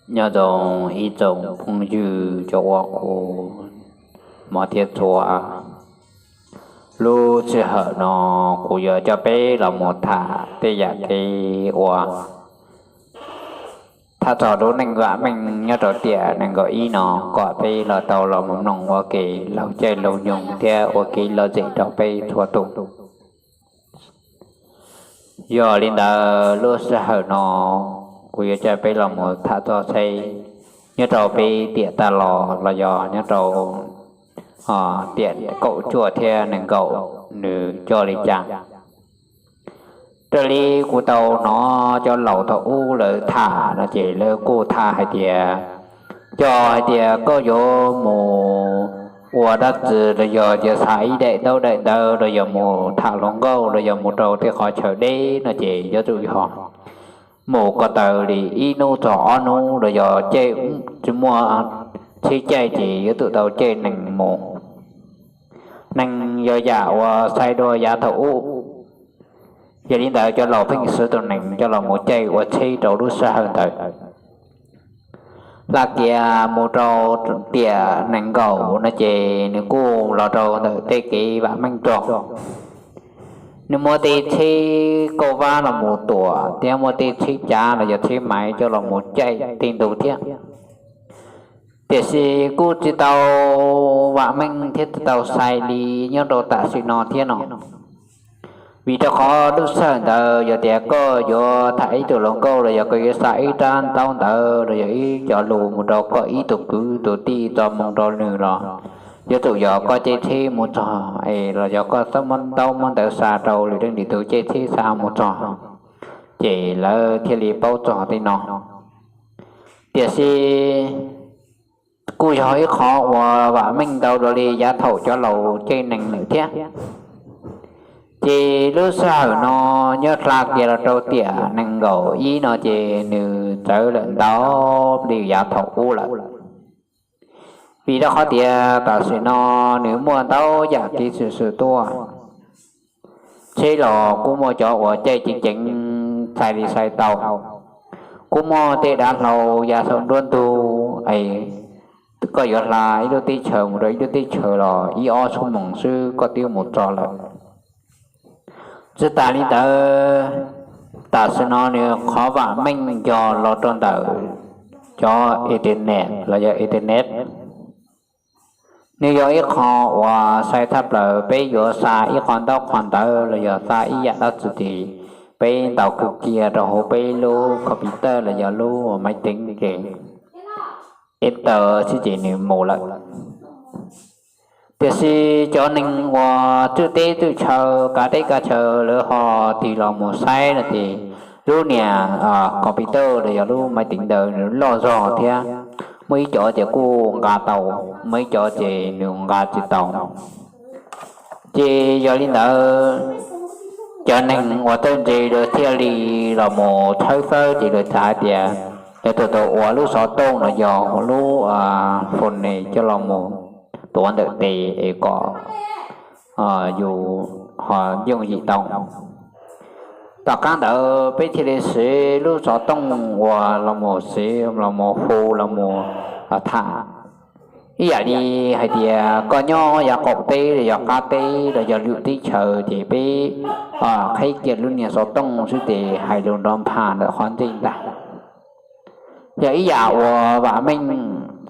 Nyob zoo ib tsoom phooj ywg cov uas kuv hmov thiab tshua, lub sij hawm no kuv yuav coj peb los mus tham tej yam kev ua, tham txog lub neej vam meej nyob rau tiam nees nkaum ib no, kom peb los tau los mus mloog ua kev laug caij laug nyoog thiab ua kev lom zem rau peb txhua tus. Yog li ntawd lub sij hawm no kuv yuav coj peb los mus tham txog tsheb nyob rau peb tiam tag los los yog nyob rau tiam kaum cuaj thiab nees nkaum nws coj li cas. Raws li kuv tau hnov cov laus thaum ub lawv tham no ces lawv kuj tham hais tias, yog hais tias koj yuav mus ua dab tsi los yog yuav xa ib daim ntaub daim ntawv los yog mus tham hluas nkauj los yog mus rau tej qhov chaw deb no ces yuav tsum yog mus ko taw li ib hnub txog ob hnub los yog caij tsis muaj tsheb caij ces yuav tsum tau caij nees mus. Nees yog yam uas xais dua yav thaum ub. Yog li ntawd cov laus pheej siv tus nees coj los mus caij ua tsheb rau lub sij hawm ntawd. Hla kiag mus rau tiam nees nkaum no ces nws kuj los rau ntawm tej kev vam meej rog. Nws muaj tej tsheb kauj vab los mus tuam thiab muaj tej tsheb cav los yog tsheb maiv coj los mus caij tej ntug thiab. Tiam sis kuj tsis tau vam meej thiab tsis tau xais li nyob rau tam sim no thiab no. Vim rau qhov lub sij hawm ntawd yog tias koj yuav tham ib tug hluas nkauj los yog koj yuav xa ib rab ntaub ntawv los yog ib co lus mus rau koj ib tug kwv tus tij tso moo rau nws los yuav tsum yog koj caij tsheb mus txog es los yog koj txawb muab ntaub muab ntawv xa rau lwm leej lwm tus caij tsheb xa mus txog, ces lawv thiaj li paub txog tej no. Tiam sis kuj yog ib qho uas vam meej ntau dua li yav thaum cov laus caij nees lawm thiab. Ces lub sij hawm no nyob hla kiag los rau tiam nees nkaum ib no ces nws txawv lawm ntau li yav thaum ub lawm. Vim rau qhov tias tam sim no nws muaj ntau yam kev xwm xwm tuaj. Tsheb los kuj muaj cov uas caij ceev ceev, xais li xais tau. Kuj muaj tej dav hlau ya saum nruab ntug es koj yuav hla ib lub teb chaws mus rau ib lub teb chaws los ib ob xuab moos xwb koj twb mus txog lawm. Tsis tas li ntawd, tam sim no nws qhov vam meej yog los rau ntawm cov internet los yog internet. Nws yog ib qho uas xais tshaj plaws peb yuav xa ib qho ntaub qho ntawv los yog xa ib yam dab tsi ces peb ntaus kiag rau hauv peb lub computer los yog lub maiv teev ces enter xwb ces nws mus lawm. Tiam sis cov neeg uas txwj teb txwj chaw kav teb kav chaw lawv ho tig los mus saib no ces lub niag computer los yog lub maiv teev ntawd nws loj zog thiab, muaj ib cov ces kuj nqa tau, muaj ib cov ces nws nqa tsis tau. Ces yog li ntawd, cov neeg uas txawj ntse lawv thiaj li los mus tshawb fawb ces lawv xav hais tias lawv tus tau ua lub xov tooj los yog lub phone coj los mus tuav ntawm tes es kom yus ho yooj yim tau. Tom qab ntawd peb thiaj li siv lub xov tooj uas los mus siv los mus hu los mus tham. Ib yam li hais tias koj nyob yav qaum teb los yog qab teb los yog lwm teb chaws ces peb qhib kiag lub niag xov tooj xwb ces hais lus nrov nphas ntawm qhov ntej ntag. Yog ib yam uas vam meej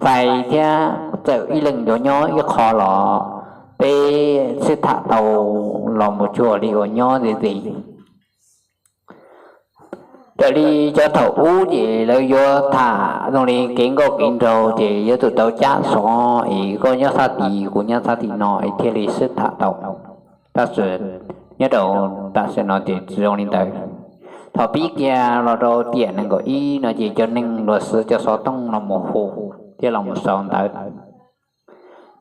fais thiab txawm ib leeg yuav nyob ib qho los peb sib tham tau los mus cuag li uas nyob ze ze. Raws li cov thaum ub ces lawv yuav tham zoo li kev nkauj kev nraug ces yuav tsum tau cab xov es koj nyob sab tid kuv nyob sab tim no es thiaj li sib tham tau. Tab sis nyob rau tam sim no ces tsis zoo li ntawd. Thaum pib kiag los rau tiam nees nkaum ib no ces cov neeg luag siv cov xov tooj los mus hu thiab los mus sau ntawv.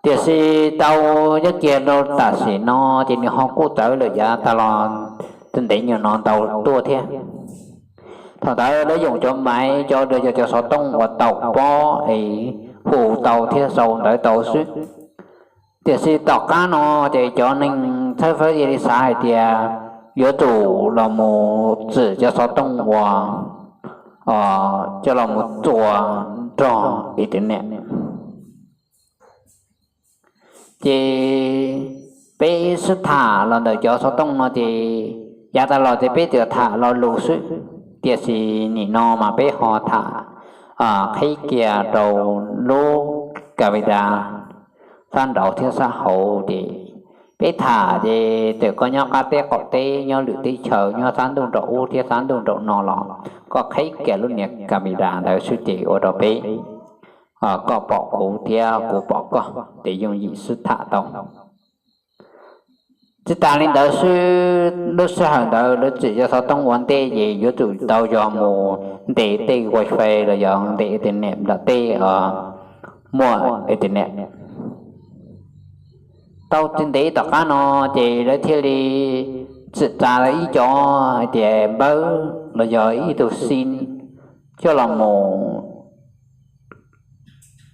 Tiam sis tau nyob kiag rau tam sim no ces nws ho kuj txawv lawm yav tas los ntev nyuag no ntau tuaj thiab. Thaum ntawd lawv yoom cov maiv cov, cov xov tooj uas taum pob es hu tau thiab sau ntawv tau xwb. Tiam sis tom qab no ces cov neeg txhawb fawb thiaj li xav hais tias yuav tsum los mus txwm cov xov tooj uas coj los mus txuas nrog internet. Ces peb sib tham los ntawm cov xov tooj no ces yav tas los ces peb tsuas tham lo lus xwb, tiam sis nim no mas peb ho tham qhib kiag rau lub camera sab nraud thiab sab hauv ces peb tham ces txawm koj nyob qab teb qaum teb, nyob lwm teb chaws, nyob sab ntuj nraum ub thiab sab ntuj nraum no los koj qhib kiag lub niag camera ntawd xwb ces ua rau peb, koj pom kuv thiab kuv pom koj ces yooj yim sib tham tau. Tsis tas li ntawd xwb, lub sij hawm ntawd lawv tsim cov xov tooj ua ntej ces yuav tsum tau yog mus ntes tej wifi los yog ntes internet nram tej muaj internet. Tau tsis ntev tom qab no ces lawv thiaj li tsim tsa ib co hais tias npawb los yog ib tug sim coj los mus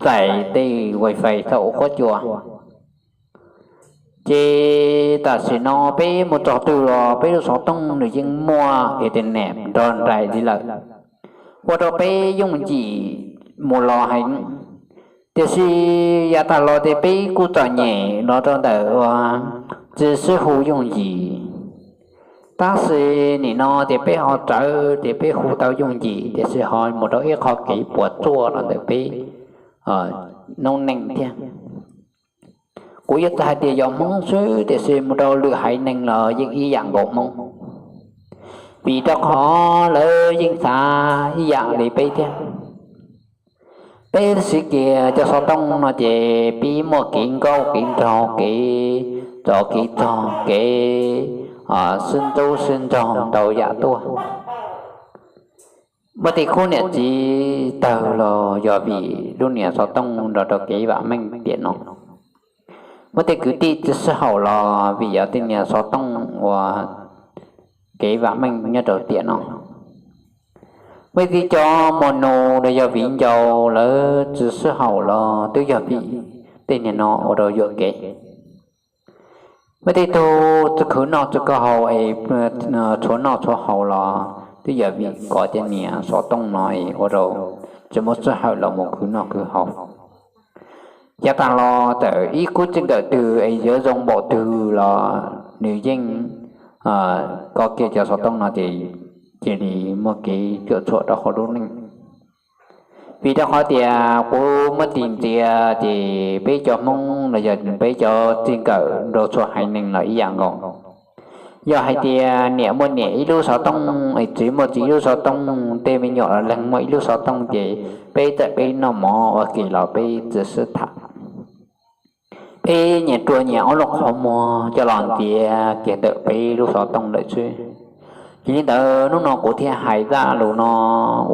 txais tej wifi thaum ua qhuab cua. Ces tam sim no peb mus txog twg los peb lub xov tooj nws yeej muaj internet nrog nraim li lawm, ua rau peb yooj yim mus los heev. Tiam sis yav tas los ces peb kuj txom nyem los rau ntawm uas tsis sib hu yooj yim. Tab sis nim no ces peb ho txawv ces peb hu tau yooj yim, tiam sis ho mus rau ib qho kev puas tsuaj los ntawm peb noob neej thiab. Kuv yuav txawm hais tias yog Hmoob xwb, tiam sis mus rau lwm haiv neeg los yeej ib yam nkaus Hmoob, vim rau qhov lawv yeej xav ib yam li peb thiab. Peb siv kiag cov xov tooj no ces pib muaj kev nkauj kev nraug, kev tsov kev rog, kev sib ntxub sib ntxaug ntau yam tuaj. Muaj tej khub niam txiv tawg los yog vim lub niag xov tooj nrog rau kev vam meej tiam no. Muaj tej kwv tij tsis sib haum los vim yog tej niag xov tooj ua kev vam meej nyob rau tiam no. Muaj tej cov muam nus los yog viv ncaus lawv tsis sib haum los twb yog vim tej niag no ua rau yuam kev. Muaj tej tug tsis khwv noj tsis khwv haus es tshuav noj tshuav haus los twb yog vim kov tej niag xov tooj no es ua rau tsis muaj sij hawm los mus khwv noj khwv haus. Yav tas los txawm ib khub txij nkawm twg es yuav zoo npaum twg los nws yeej kov kiag cov xov tooj no ces cia li muaj kev cuam tshuam rau hauv lub neej. Vim rau qhov tias kuv muab tis ntxias ces peb cov Hmoob los yog peb cov txij nkawm rau txhua haiv neeg los ib yam nkaus. Yog hais tias niam muaj niam ib lub xov tooj es txiv muaj txiv ib lub xov tooj, tej me nyuam los leeg muaj ib lub xov tooj ces peb txawm peb noj mov ua ke los peb tsis sib tham. Peb nyias rua nyias ob lub qhov muag coj los ntxias kiag ntawm peb lub xov tooj lawm xwb. Yog li ntawd hnub no kuv thiaj hais zaj lus no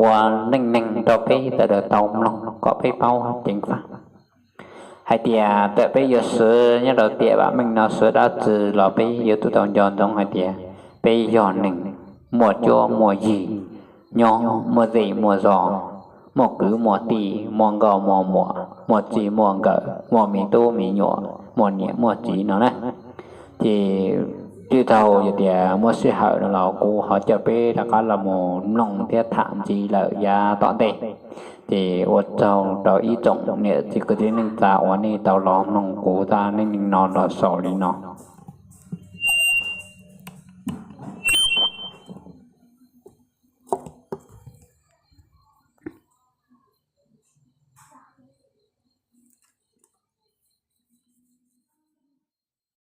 ua neej neeg rau peb sawv daws tau mloog kom peb paub ceev faj hais tias txawm peb yuav swv nyob rau tiam vam meej no swv dab tsi los peb yuav tsum tau nco ntsoov hais tias peb yog neeg muaj cuab muaj yig, nyob muaj zej muaj zos, muaj kwv muaj tij, muaj nkauj muaj muam, muaj txij muaj nkawm, muaj me tub me nyuam, muaj niam muaj txiv no na. Ces twb thaum yog tias muaj sij hawm no los kuv ho coj peb rov qab los mus mloog thiab tham ntxiv lawm yav tom ntej. Ces ua tsaug rau ib tsoom niam txiv kwv tij neej tsa uas nej tau los mloog kuv zaj neej neeg no los xaus li no.